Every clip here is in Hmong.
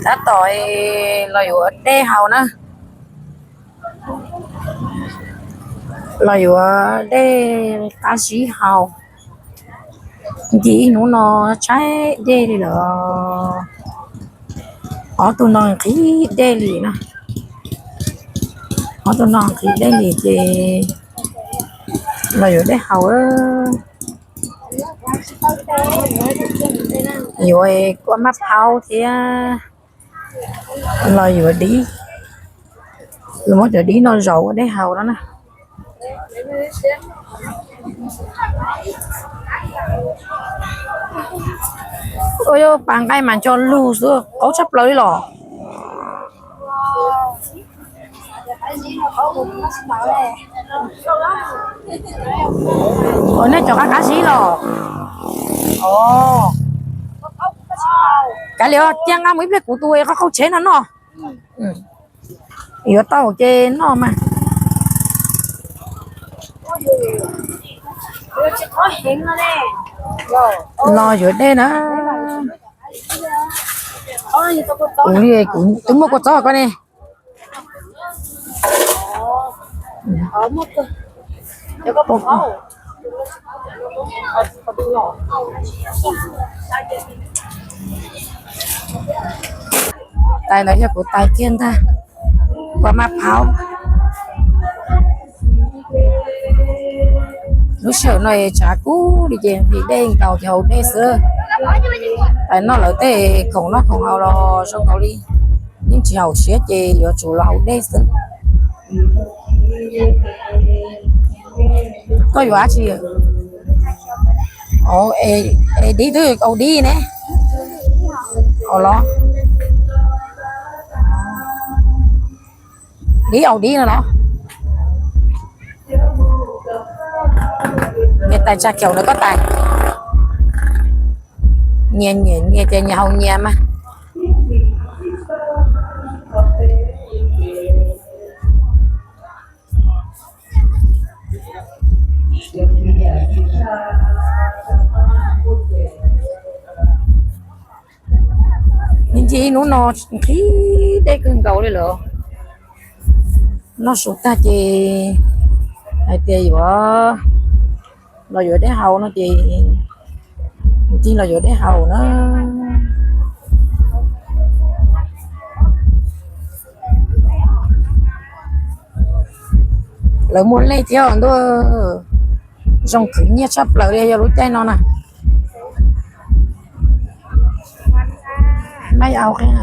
Tab tom los yuav dej haus na, los yuav dej qab zib haus. Nce ib hnub no tshaib dej li lawm. Ob tug no nqhis dej li na, ob tug no nqhis dej li ces los yuav dej haus. Yuav kua maj phaub thiab los yuav dib, los muab cov dib no zaum ua dej haus no na. Ua yog pas nqaij mas nco lug xwb, qaub tshaj plaws li los. Ua nej cov qab qab zib los. Kav liam, cia nqa mus ib pliag kuv tus qaub qaub tsheb no noj. Yuav tau ces noj mas. Los yuav dej na. Kuv li kuv twb muaj kua txob koj ne. Tais ntawd yog kuv tais kiag ntag. Kua maj phaub. Lub sij hawm no tshav kub li ces nqhis dej nkaus ces haus dej xwb. Tais noj lawv tej khoom noj khoom haus los zoo nkaus li yeej tsis haum siab ces yuav tsum los haus dej xwb. Koj yuav dab tsi? Es dib twb aus dib ne. Los dib aus dib no los. Niam tais tsa kiaum ntawd koj tais. Nyias nyias nyias ces nyias haus nyias mas. Nce ib hnub no nqhis dej kawg nkaus li lawm. Noj su tag ces hais tias yuav los yuav dej haus no ces nce los yuav dej haus na. Lawv muaj lej thiab ntuj, zoo khwv nyiaj tshaj plaws li yog lub caij no na. Maj au qeej.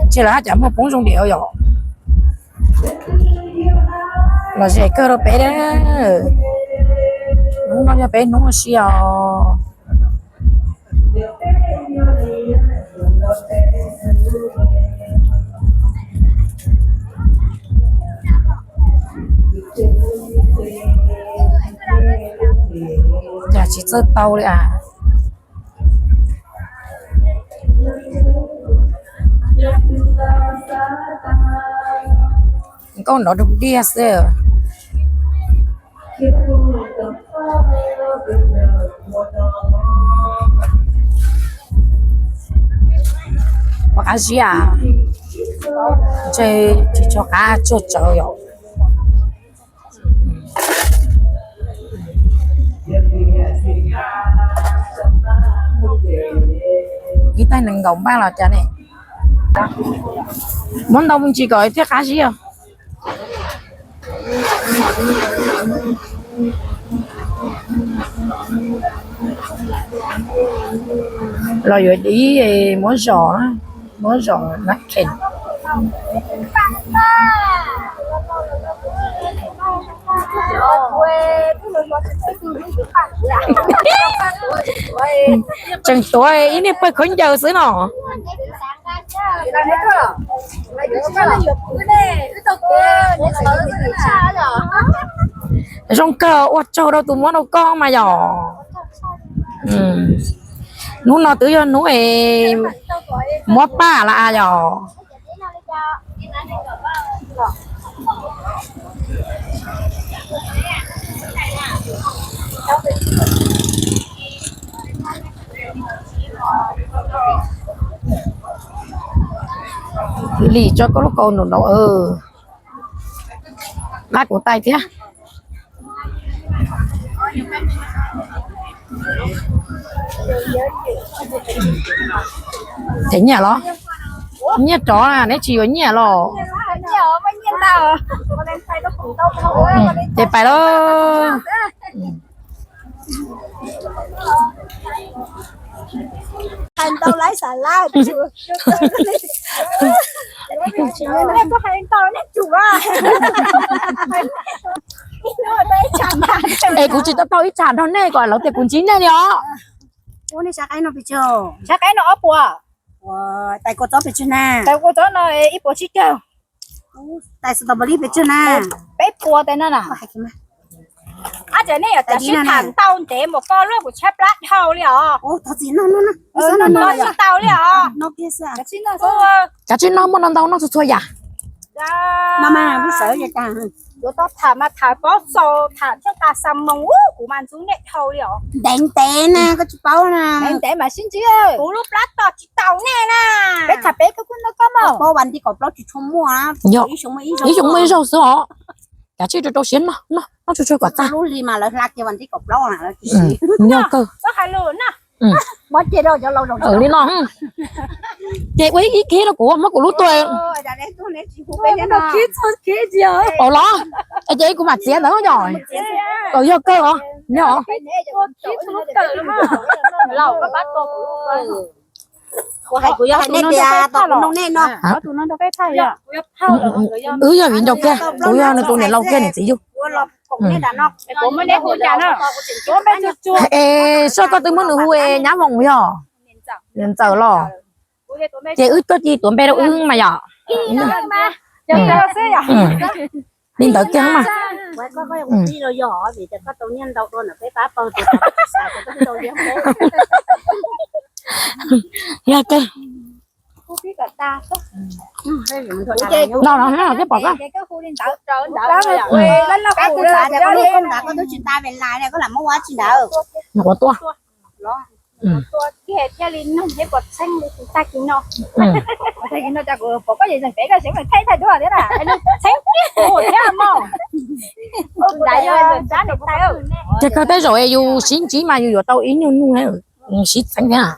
Ntshe lawv haj cas muaj poob zoo diam yom. Los ze kawg rau peb, hnub no yog peb hnub ua si os. Cas tsis txawj tau li as. Nkauj nrov dug diaj xwb. Ua qab zib, ntshe tsis tshua qab tsuag tsawv yom. Ib tais nees nkaum npaj los cas ne. Muab ntau me ntsis kom thiaj qab zib os. Los yuav dib, muab zom, muab zom nab khem. Tseem tuav ib niag pawg khaub ncaws xwb no. Zoo kawg, ua tsaug rau tus muab rau koj mas yom. Hnub no twb yog hnub es muab paj las yom. Lim tso koj lub kaus nraum nraud. Qab kuv tais thiab. Ces nyiaj los? Nyiaj rov na, neb tsis yuav nyiaj los? Ces pais lauj. Es kuv tsis tau tau ib tsam nrog nej kom lawv tias kuv ntsib nej li os. Ua nej sab qaib no pes tsawg? Sab qaib no ob puas. Tais kua txob pes tsawg na? Tais kua txob no ib puas tsib caug. Tais strawberry pes tsawg na? Peb puas tais no na. Ab, tseem nej yog cov sib tham ntau ntev mus koj luaj kuv tshab plab dhau li os. Tsis tau li os. Kav tsij noj, muaj no ntau noj txhua txhua yam. Yuav tau tham mas tham paub xaus tham thiab tas xa moo ub kuv mas ntxub nej dhau li os. Ntev ntev na koj tsis paub na. Ntev ntev mas sib ntsib. Kuv lub plab tog tsis tau nej na. Peb tham peb koj kuj noj koj mog. Paub vas nti kaum plaub tsis tshua muaj. Ib xyoo muaj ib zaug xwb os. Kav tsij rau rau siab noj noj noj tsuag tsuag kom tag. Lub hli mas lawv hla kiag vas nti kaum plaub na. Nyob kawg. Li no. Ces ua ib khib rau kuv muab kuv lub tuaj. Ua los, es ces kuv mam txiav ntawd yom. Yog kawg os, nyob os. Kuv hais kuv yog hais nej tias tos kuv nug nej no. Wb yog viv ncaus kiag, kuv yog nws tus niam laus kiag niam txiv yug. Es soj koj twb muab nws hu es nyab voos yog niam ntxawm los. Ces wb tuaj ci tuav npe rau wb mas yom. Li ntawd kiag mas. Yog kawg. No no thiab pom koj. Ua tua. Ces kawg tej zaum es yus sib ntsib mas yus yuav tau ib nyuag nug sib txeeb thiab.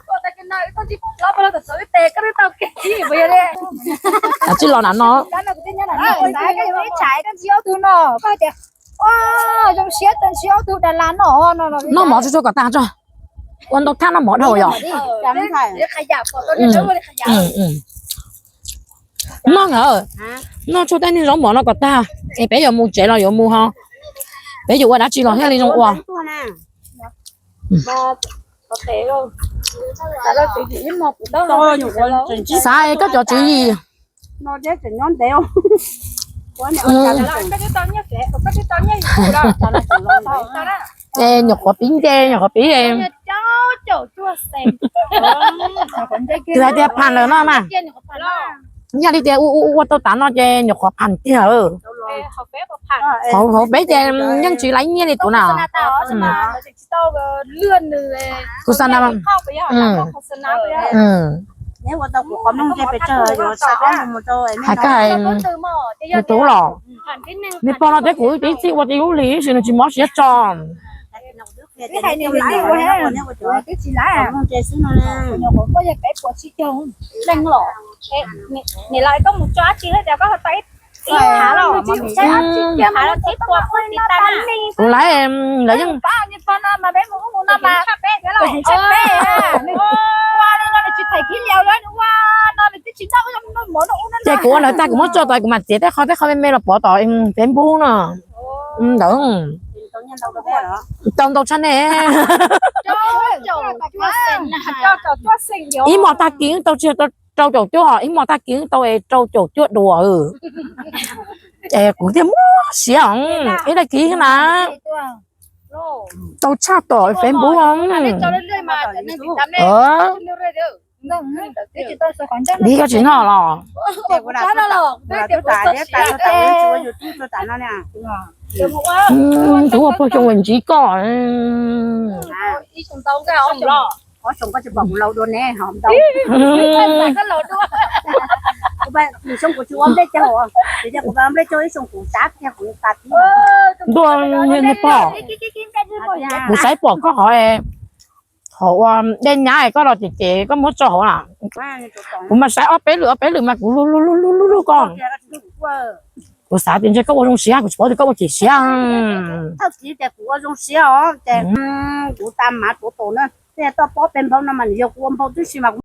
Kav tsij los nram no. Noj mov tsuag tsuag kom tag tso. Ua ntau thaj noj mov dhau yom. Noj ntawd, noj tsuag tej niag zaub mov no kom tag es peb yuav mus tsev los yuav mus ho. Peb yuav ua dab tsi los thiaj li zoo ua. Xav koj cov tswv yim. Es nyuam qhuav pib nce, nyuam qhuav pib. Twb hais tias pham lawm no mas. Yog li tias ua ua ua tau tav no ces nyuam qhuav pham tiag. Hauv peb ces yeej tsis laib nyiaj li tus na. Tus xa na. Hais koj hais, tus los, nws pog no thiab kuv twb txij ua tib lub hlis ib sim nws tsis mob siab tso. Kuv laiv, lawv yeej, ces kuv ua ntawd tag kuv muab tso tod kuv mam txiav tej qho tej qho me me los pov tom Facebook no. Ntawd tau ntau tshaj ne. Ib hmo tag kis wb tau tsis yog rau caum cuaj, ib hmo tag kis wb tau rau caum cuaj duas. Es kuv thiaj muab siav ib tag kis na. Tau tshaj tom Facebook. Dib koj tsis noj los? Tus ua puag xyoo uas ntsib koj. Nws xyoo kuv tsis ua nplej caug, tiam sis kuv ua nplej caug ib xyoo kuv xav tias kuv yuav tas tib. Ntuj, niag pog, kuv xav pom koj qhov, qhov ua dej nyab koj los ces ces koj muab tso hauv na. Kuv mas saib ob peb lwm ob peb lwm mas kuv lug lug lug lug lug koj. Kuv xav tias ntshe koj ua zoo siab, kuv tsis paub tias koj ua cem siab. Thawj txiv tias kuv ua zoo siab os, ces kuv tas mav tuav tos na, tej toj pob pes nphau no mas nws yog kuv ua nphau tib si mas kuv